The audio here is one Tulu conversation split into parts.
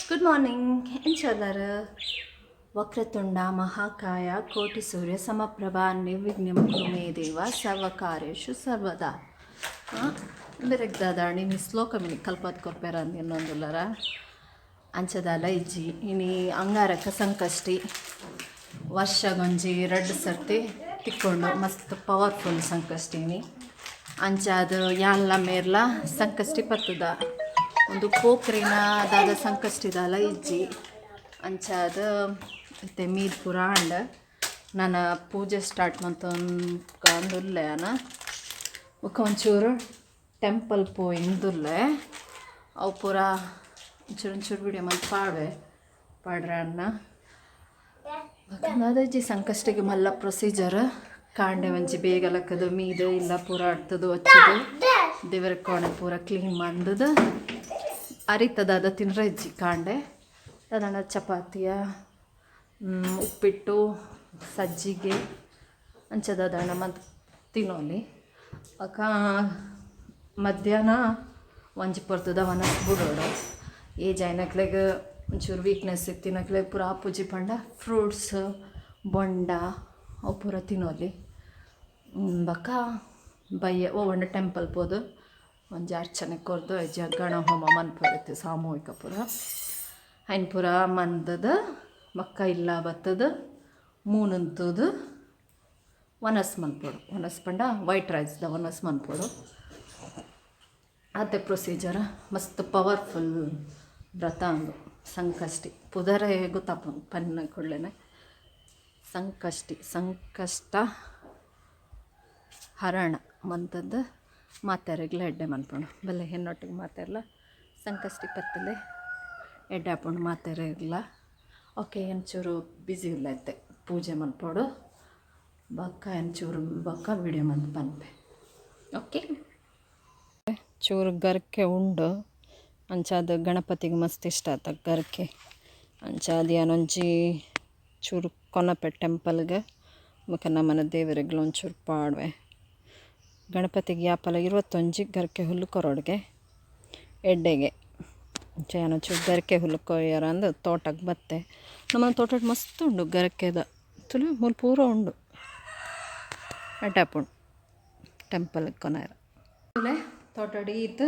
Good morning. ಎಂಚೊಲ್ಲರ್? ವಕ್ರತುಂಡ ಮಹಾಕಾಯ ಕೋಟಿ ಸೂರ್ಯ ಸಮಪ್ರಭಾ ನಿರ್ವಿಘ್ನಂ ಕುರು ಮೇ ದೇವ ಸರ್ವಕಾರ್ಯೇಷು ಸರ್ವದಾ. ಬೆರಗ್ ದಾದಾಣಿ ನಿ ಶ್ಲೋಕ ಮಿನಿ ಕಲ್ಪತ್ ಕೊರ್ಪೆರ ಇನ್ನೊಂದುಲ್ಲರ. ಅಂಚದಾಲ ಇಜ್ಜಿ. ಇನಿ ಅಂಗಾರಕ ಸಂಕಷ್ಟಿ. ವರ್ಷಗೊಂಜಿ ರಡ್ಡ್ ಸರ್ತಿ ತಿಕ್ಕೊಂಡು ಮಸ್ತ್ ಪವರ್ಫುಲ್ ಸಂಕಷ್ಟಿನಿ. ಅಂಚಾದ್ ಯಾನ್ಲ ಮೇರ್ಲ ಸಂಕಷ್ಟಿ ಪತ್ತುದ. ಒಂದು ಪೋಕ್ರಿನ ದಾದ ಸಂಕಷ್ಟಿದಾಲ ಇಜ್ಜಿ. ಅಂಚಾದ್ ಇತ್ತೆ ಮೀದ್ ಪೂರ ಆಂಡ್. ನನ ಪೂಜೆ ಸ್ಟಾರ್ಟ್ ಮಂತೊಂದುಲ್ಲೆ ಯಾನ. ಬೊಕ ಒಂಚೂರು ಟೆಂಪಲ್ ಪೋಯಿಂದುಲ್ಲೆ. ಅವು ಪೂರ ಒಂಚೂರು ಒಂಚೂರು ವಿಡಿಯೋ ಮಲ್ತ್ ಪಾಡ್ವೆ ಪಾಡ್ರೆ ಅಣ್ಣ. ಬೊಕ ಸಂಕಷ್ಟಿಗೆ ಮಲ್ಲ ಪ್ರೊಸೀಜರ್. ಕಾಂಡೆ ಒಂಜಿ ಬೇಗ ಲಕ್ಕದು, ಮೀದು, ಇಲ್ಲ ಪೂರ ಅಡ್ತದು ಒಚ್ಚುದು, ದೇವರ ಕೋಣೆ ಪೂರ ಕ್ಲೀನ್ ಮಂದದು, ಅರಿತದಾದ ತಿನ್ರೆ ಇಜ್ಜಿ. ಕಾಂಡೆ ದಾದಾಂಡ ಚಪಾತಿಯ, ಉಪ್ಪಿಟ್ಟು, ಸಜ್ಜಿಗೆ ಅಂಚ ದಾದಾಂಡ ಮಂತ್ ತಿನ್ನೋಲಿ. ಬೊಕ ಮಧ್ಯಾಹ್ನ ಒಂಜಿ ಪೊರ್ತುದ ವನಸ್ ಬುಡೋಡು. ಏಜ್ ಆಯ್ನಕ್ಲೆಗ್, ಒಂಚೂರು ವೀಕ್ನೆಸ್ ಇತ್ತಿನಕ್ಲೆಗ್ ಪೂರ ಆಪುಜಿ ಪಂಡ ಫ್ರೂಟ್ಸ್, ಬೊಂಡ ಅವು ಪೂರ ತಿನ್ನೋಲಿ. ಬೊಕ ಬಯ್ಯ ಒವ್ವಂಡ ಟೆಂಪಲ್ ಪೋದು ಒಂಜಿ ಅರ್ಚನೆ ಕೊರ್ದು, ಅಜ್ಜ ಗಣ ಹೋಮ ಮನ್ಪುವೆರ್ ಸಾಮೂಹಿಕ ಪೂರ. ಐನ್ ಪೂರ ಮಂದದ ಬೊಕ್ಕ ಇಲ್ಲ ಬತ್ತದ ಮೂನುಂತುದು ವನಸ್ ಮನ್ಪೊಡು. ವನಸ್ ಪಂಡ ವೈಟ್ ರೈಸ್ದ ವನಸ್ ಮನ್ಪೊಡು. ಆತೆ ಪ್ರೊಸೀಜರ್. ಮಸ್ತ್ ಪವರ್ಫುಲ್ ವ್ರತ ಅಂದು ಸಂಕಷ್ಟಿ. ಪುದರೇ ಗೊತ್ತಾಪುಂಡು ಪನ್ನ ಕೂಡ್ಲೆನೆ. ಸಂಕಷ್ಟಿ, ಸಂಕಷ್ಟ ಹರಣ ಮಂತದ್ದು ಮಾತೆರೆಗ್ಲ ಎಡ್ಡೆ ಮನ್ಪುಂಡು. ಬಲ್ಲೆ, ಎನ್ನೊಟ್ಟಿಗೆ ಮಾತೆರ್ಲ ಸಂಕಷ್ಟಿ ಪತ್ತಲೆ. ಎಡ್ಡೆ ಆಪುಂಡು ಮಾತೆರೆಗ್ಲ. ಓಕೆ, ಒಂಚೂರು ಬ್ಯುಸಿ ಉಲ್ಲ ಇತ್ತೆ. ಪೂಜೆ ಮನ್ಪೊಡು. ಬೊಕ್ಕ ಒಂಚೂರು ಬೊಕ್ಕ ವಿಡಿಯೋ ಮಂತ್ ಪನ್ಪೆ. ಓಕೆ, ಚೂರು ಗರ್ಕೆ ಉಂಡು. ಅಂಚಾದ್ ಗಣಪತಿಗೆ ಮಸ್ತ್ ಇಷ್ಟ ಆತ ಗರ್ಕೆ. ಅಂಚಾದ್ ಯಾನೊಂಜಿ ಚೂರು ಕೊನಪೆ ಟೆಂಪಲ್ಗೆ. ಬೊಕ ನಮನ ದೇವರೆಗ್ಲ ಒಂಚೂರು ಪಾಡ್ವೆ. ಗಣಪತಿಗೆ ಯಾಪಲ 21 ಗರ್ಕೆ ಹುಲ್ಲು ಕೊರೊಡ್ಗೆ, ಎಡ್ಡೆಗೆ. ಅಂಚ ಯಾನೊಂಚೂರು ಗರ್ಕೆ ಹುಲ್ಲು ಕೊಯ್ಯರ ಅಂದ್ ತೋಟಕ್ಕೆ ಬತ್ತೆ. ನಮ್ಮ ತೋಟಡ್ ಮಸ್ತ್ ಉಂಡು ಗರ್ಕೆದ. ತುಲು ಮೂಲು ಪೂರ ಉಂಡು. ಎಡ್ಡೆ ಆಪುಂಡು ಟೆಂಪಲ್ ಕೊನಯರ. ತೋಟಡ್ ಈತ್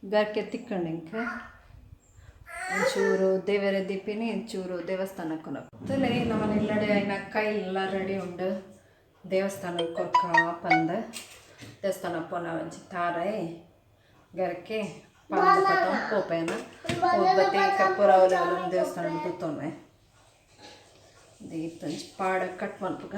ಗರ್ಕೆ ತಿಕ್ಕಂಡು ಎಂಕ್. ಒಂಚೂರು ದೇವರ ದೀಪಿನಿ, ಒಂಚೂರು ದೇವಸ್ಥಾನ ಕೊನಪೆ. ತುಲೆ, ನಮನ ಇಲ್ಲಡೆ ಐನ ಕೈಲ್ ರೆಡಿ ಉಂಡು. ದೇವಸ್ಥಾನ ಕೊರ್ಕ ಪಂದ್. ದೇವಸ್ಥಾನ ಪೋನ ಒಂಜಿ ತಾರೆ ಗರ್ಕೆ ಪಂದ್ ಪತ್ತೊಂದು ಪೋಪೆನ. ಊದ್ಬತ್ತಿ, ಕರ್ಪೂರ ಅವುಲು ದೇವಸ್ಥಾನ ತುತ್ತೊನ್ವೆ. ದೀಪ ಒಂಜಿ ಪಾಡ ಕಟ್ ಮನ್ಪುಗ.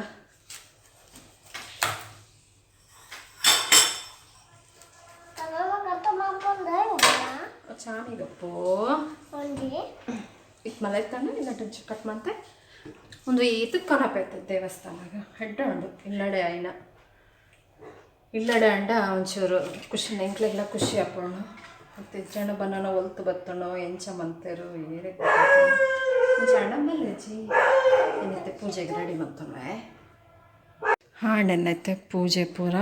ಚಾನಿಗಪ್ಪೋ ಇತ್ತು ಮಲ ಇತ್ತಂಡ ಇಲ್ಲಟ ಒಂಚೂರು ಕಟ್ ಮಂತೆ. ಒಂದು ಈತ್ ಕೊನಪೈತೆ ದೇವಸ್ಥಾನಗ. ಎಡ್ಡೆ ಉಂಡು ಇಲ್ಲಡೆ ಐನ. ಇಲ್ಲಡೆ ಅಂಡ ಒಂಚೂರು ಖುಷಿ, ಎಂಕ್ಲೆಗ್ಲ ಖುಷಿ ಆಪುಂಡು. ಮತ್ತು ಜನ ಬನ್ನನ ಒಲ್ತು ಬತ್ತುಂಡು, ಎಂಚ ಮಂತೆರು ಏರೆಗ್ ಇಂಚ ಅಂಡ ಮಲ್ಲೆಜಿ. ಏನಿತ್ತೆ ಪೂಜೆಗೆ ರೆಡಿ ಮಂತೊನ್ವೆ. ಹಾಂಡೆನ್ನೈತೆ ಪೂಜೆ ಪೂರ.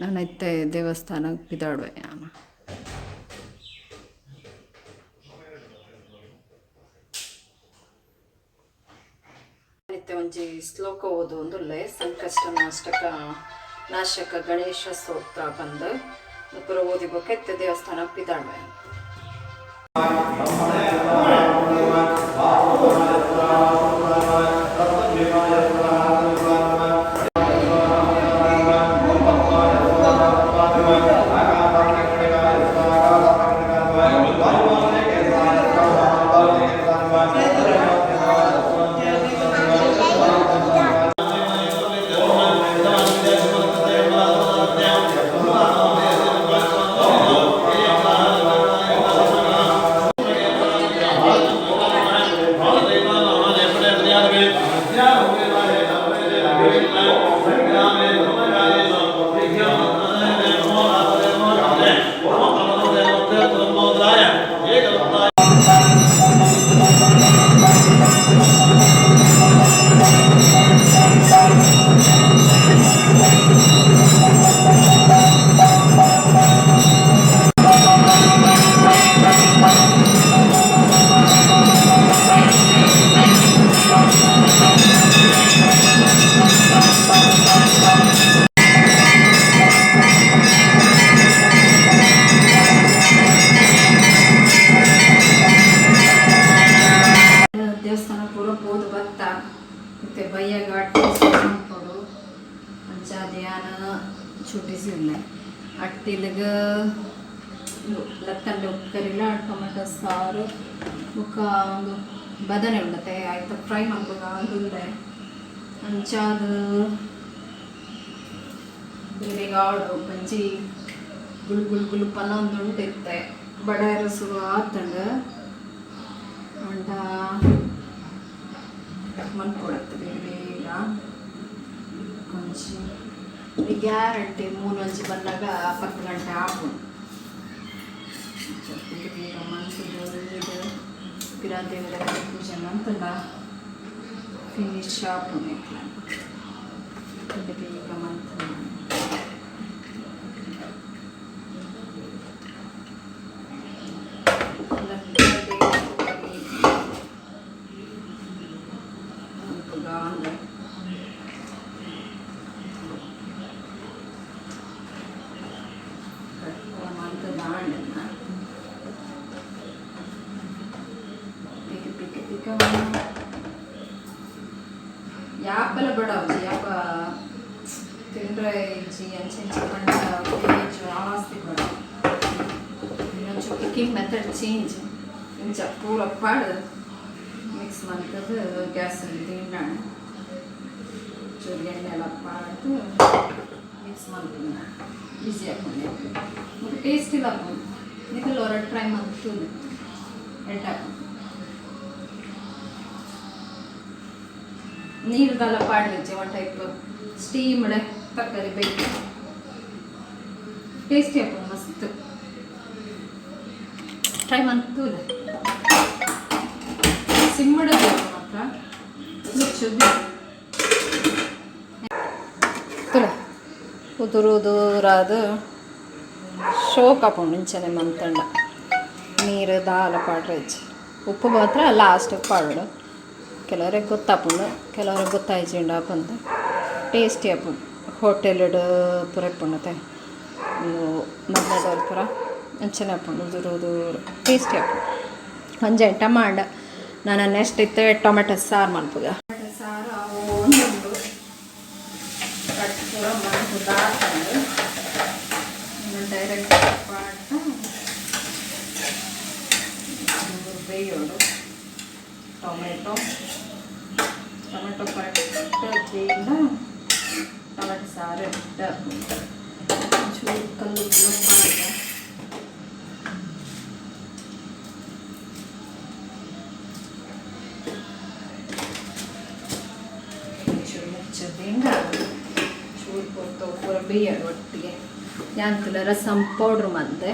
ನಾನೈತೆ ದೇವಸ್ಥಾನಕ್ಕೆ ಪಿದಾಡುವೆ ಯಾನ. ಇತ್ತೆ ಒಂಜಿ ಶ್ಲೋಕ ಓದು ಒಂದುಲ್ಲೆ. ಸಂಕಷ್ಟ ನಾಶಕ ನಾಶಕ ಗಣೇಶ ಸ್ತೋತ್ರ ಪಂದ್ ಪೂರ ಓದಿ ಬೊಕ್ಕ ಇತ್ತೆ ದೇವಸ್ಥಾನ ಪಿದಾಡುವೆ. ಬಯ್ಯಾಗ ಮನ್ಪೊಡು ಅಂಚಾದ್ ಯಾನ್ ಚೂರು ಬಿಸಿ ಉಲ್ಲೆ. ಅಟ್ಟಿಲ್ಗ್ ಲತ್ತಂಡೆ ಉಪ್ಪುಕರಿಲ, ಟೊಮೆಟೊ ಸಾರು ಬೊಕ್ಕ ಒಂದು ಬದನೆ ಉಂಡತೆ, ಆಯ್ತ ಫ್ರೈ ಮನ್ಪುಗ ಉಂಡೆ. ಅಂಚಾದ್ ಬೇಗ ಆವಡು ಬಂಜಿ ಗುಳು ಗುಳು ಗುಳು ಪನ್ನೊಂದು ಇತ್ತೆ. ಬಡಾಯರ ಶುರು ಆತಂಡು ಅಂಡ ಮನ್ಪೊಡತ್ತೆ ಬೇಗ ಬೇಗ. ಒಂಜಿ ಗ್ಯಾರಂಟಿ 3 ಬಂದಾಗ 10 ಗಂಟೆ ಆಪುಂಡು. ಬೇಗ ಬೇಗ ಮಂತುದು ಪಿರ ದೇವರ ಪೂಜೆ ಮಂತುಂಡ ಫಿನಿಶ್ ಆಪುಂಡು. ಬೇಗ ಬೇಗ ಮಂತು ಯಾಪಲ ಬಡವಜಿ ಯಾಪ ತಿಂಡ್ರೆ ಇಜ್ಜಿ ಅಂಚೆಂಚಿ ಪಂಡ ಜಾಸ್ತಿ ಬಡ. ಇನ್ನೊಂಚೂರು ಕುಕ್ಕಿಂಗ್ ಮೆಥಡ್ ಚೇಂಜ್ ಇಂಚ ಪೂರ ಪಾಡು ಮಿಕ್ಸ್ ಮಂತದು ಗ್ಯಾಸ್ ತಿಂಡಾಣ ಚೂರು ಎಣ್ಣೆ ಎಲ್ಲ ಪಾಡ್ದು ಮಿಕ್ಸ್ ಮಲ್ಪುನ ಈಸಿ ಆಪುಂಡು ಬೊಕ ಟೇಸ್ಟ್ ಇಲ್ಲ ಆಪುಂಡು. ನಿಕುಲು ಒರ ಟ್ರೈ ಮಲ್ತುಲೆ ಎಡ್ಡೆ ಆಪುಂಡು. ನೀರು ದಾಲ ಪಾಡ್ದಿಜ್ಜಿ, ಒನ್ ಟೈಪ್ ಸ್ಟೀಮ್ಡ್ ತರಕಾರಿ ಬೇಯ್ತು ಟೇಸ್ಟಿ ಆಪುಂಡು ಮಸ್ತ್. ಟ್ರೈ ಮಲ್ತುಲೆ. ಸಿಮ್ಮಡ ಮಾತ್ರ ಮುಚ್ಚುದು ತುಲೆ ಉದುರು ಉದುರಾದ ಶೋಕ್ ಆಪುಂಡು ಇಂಚನೆ ಮಂತಂಡ. ನೀರು ದಾಲ ಪಾಡ್ರೆ ಇಜ್ಜಿ, ಉಪ್ಪು ಮಾತ್ರ ಲಾಸ್ಟ್ ಪಾಡೋಡು. ಕೆಲವರಿಗೆ ಗೊತ್ತಾಪುಂಡು, ಕೆಲವ್ರಿಗೆ ಗೊತ್ತಾಯ್ಜಿಂಡ ಪಂದ್. ಟೇಸ್ಟಿ ಆಪುಂಡು. ಹೋಟೆಲ್ಡ್ ಪೂರ ಇಪ್ಪುಂಡತೆ ಮದ್ಮೆದವ್ರು ಪೂರ ಅಂಚನೆ ಆಪುಂಡು, ಉದುರು ಉದುರು ಟೇಸ್ಟಿ ಆಪುಂಡು. ಒಂಜಿ ಐಟಮ್ ಆಂಡ. ನಾನು ನೆಕ್ಸ್ಟ್ ಇತ್ತೆ ಟೊಮೆಟೊ ಸಾರು ಮನ್ಪುಗ. ಟೊಮೆಟೊ ಸಾರು ಅವು ಒಂದುಂಡು ಕಟ್ ಪೂರ ಮಂತುದು ಡೈರೆಕ್ಟ್ ಪಾಡ್ದ ಬೇಯೋಡು. ಟೊಮೆಟೊ ಟೊಮೆಟೊ ಕರೆಕ್ಟ್ ಬೇಯ್ದ ಟೊಮೆಟೊ ಸಾರು ಎಡ್ಡೆ ಆಪುಂಡು. ಒಂಚೂರು ಕಲ್ಲು ಪಾಡ್ದ ಒಂಚೂರು ಮುಚ್ಚದಿಂದ ಚೂರು ಪೊರ್ತು ಪೂರ ಬೇಯಡ್ ಒಟ್ಟಿಗೆ. ಯಾಂತಲ ರಸಂ ಪೌಡ್ರ್ ಮಂತೆ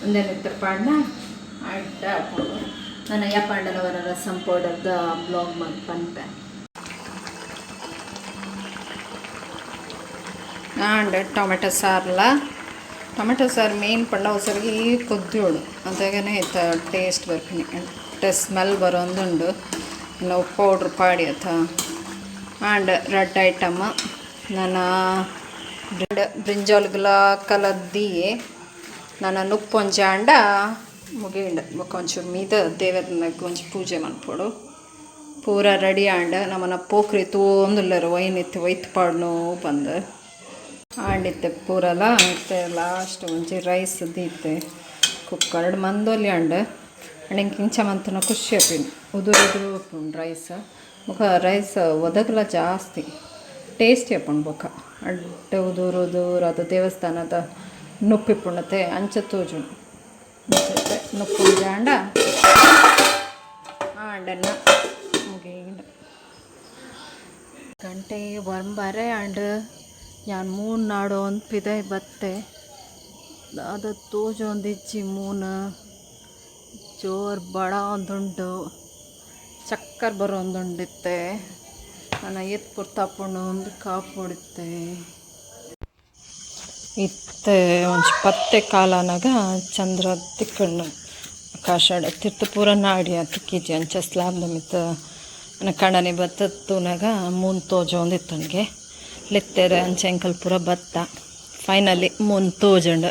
ಒಂದೇನಿತ್ತೆ ಪಾಡ್ನ ಅಡ್ಡ ಆಪುಂಡು. ನಾನು ಯಪಾಂಡಲವರ ರಸಂ ಪೌಡರ್ದ ಬ್ಲಾಗ್ ಮಲ್ತ್ ಪನ್ಪೆ. ಆಂಡ್ ಟೊಮೆಟೊ ಸಾರ್ಲ ಟೊಮೆಟೊ ಸಾರು ಮೇನ್ ಪಂಡ ಅವಸರಿಗೆ ಈ ಕೊದ್ಯೋಡು ಅದಾಗನೇ ಇತ್ತ ಟೇಸ್ಟ್ ಬರ್ಪಿನಿ, ಎಡ್ಡೆ ಸ್ಮೆಲ್ ಬರೋಂದುಂಡು. ನಾವು ಪೌಡ್ರ್ ಪಾಡಿ ಅಥ. ಆಂಡ್ ರಡ್ಡ್ ಐಟಮ್ ನನ ಬ್ರಿಂಜಾಲ್ಗ್ಲ ಕಲದ್ದಿ ನನ ನುಪ್ಪೊಂಜಿ ಆಂಡ ಮುಗಿಂಡ್. ಬೊಕ ಒಂಚೂರು ಮೀದ ದೇವೆರ್ನ ಒಂಜಿ ಪೂಜೆ ಮನ್ಪೊಡು. ಪೂರ ರೆಡಿ ಆಂಡ್. ನಮನ ಪೋಕ್ರಿ ತೂವೊಂದುಲ್ಲೆರ್ ಒಯ್ನ್ ಇತ್ತೆ ಒಯ್ತ್ ಪಾಡ್ನು ಪಂದ್. ಆಂಡ್ ಇತ್ತೆ ಪೂರಲ ಇತ್ತೆ ಲಾಸ್ಟ್ ಒಂಜಿ ರೈಸ್ ದೀತೆ ಕುಕ್ಕರ್ಡ್ ಮಂದೊಲಿ ಆಂಡ್. ಆಂಡ್ ಎಂಕ್ ಇಂಚ ಮಂತುನ ಖುಷಿ ಆಪಿನಿ. ಉದುರು ಉದುರು ಉಪ್ಪುಂಡು ರೈಸ್. ಬೊಕ ರೈಸ್ ಒದಗಲ ಜಾಸ್ತಿ ಟೇಸ್ಟಿ ಆಪುಂಡು. ಬೊಕ ಅಡ್ಡೆ ಉದುರು ಉದುರು ಅದು ದೇವಸ್ಥಾನದ ನುಪ್ಪಿಪ್ಪುಂಡತೆ ಅಂಚ ತೋಜುಂಡು. ಅಂಚ ನುಪ್ಪು ಆಂಡ ಆಂಡನ್ನ ಮುಗೀಂಡ್. ಗಂಟೆ ಒಂಬರೆ ಆಂಡ್. ಯಾನ್ ಮೂನ್ ನಾಡೊಂದು ಪಿದಯಿ ಬತ್ತೆ. ದಾದ ತೋಜೊಂದಿಜ್ಜಿ. ಮೂನ್ ಜೋರು ಬಡ ಒಂದುಂಡು, ಚಕ್ಕರ್ ಬರೋಂದುಂಡಿತ್ತೆ. ನನ ಏತ್ ಪೊರ್ತಾಪುಂಡು ಅಂದ್ ಕಾಪೊಡಿತ್ತೆ. ಇತ್ತೆ ಒಂಜಿ ಪತ್ತೆ ಕಾಲನಾಗ ಚಂದ್ರ ತಿಕ್ಕಣ್ಣ ಆಕಾಶಡ್ ತಿರ್ತ್ ಪೂರ ನಾಡಿಯ ತಿಕ್ಕಿಜಿ. ಅಂಚ ಸ್ಲಾಬ್ದ ಮಿತ್ತ್ ಕಣನೆ ಬತ್ತ ತೂನಗ ಮೂನ್ ತೋಜೊಂದಿತ್ತನ್ಗೆ ಲೆತ್ತೆರ್. ಅಂಚ ಎಂಕಲ್ ಪೂರ ಬತ್ತ. ಫೈನಲಿ ಮೂನ್ ತೋಜುಂಡು.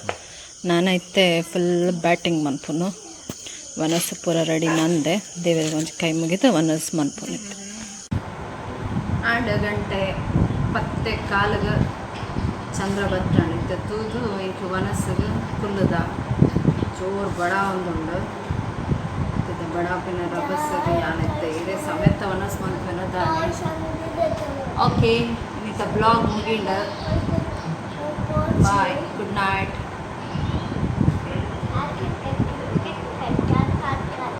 ನಾನ ಇತ್ತೆ ಫುಲ್ ಬ್ಯಾಟಿಂಗ್ ಮನ್ಪುನು. ವನಸ್ ಪೂರ ರೆಡಿ ಮಂದೆ. ದೇವೆರ್ ಒಂಜಿ ಕೈ ಮುಗಿದು ವನಸ್ ಮನ್ಪುನು ಇತ್ತೆ. ಆಂಡ್ ಗಂಟೆ ಪತ್ತೆ ಕಾಲುಗ್ ಚಂದ್ರ ಬತ್ತ್ಂಡ್. ಇತ್ತೆ ತೂದು ಎಂಕ್ ವನಸುಗು ಕುಲ್ಲುದ. ಜೋರು ಬಡ ಆವೊಂದುಂಡು. ಇತ್ತೆ ಬಡಾಪಿನ ರಭಸಗ್ ಯಾನ್ ಇತ್ತೆ ಇರೆ ಸಮೇತ ವನಸ್ ಮನ್ಪುವೆನ ದಾನೆ. ಓಕೆ, ಇನಿತ ವ್ಲಾಗ್ ಮುಗಿಂಡ್. Bye, good night.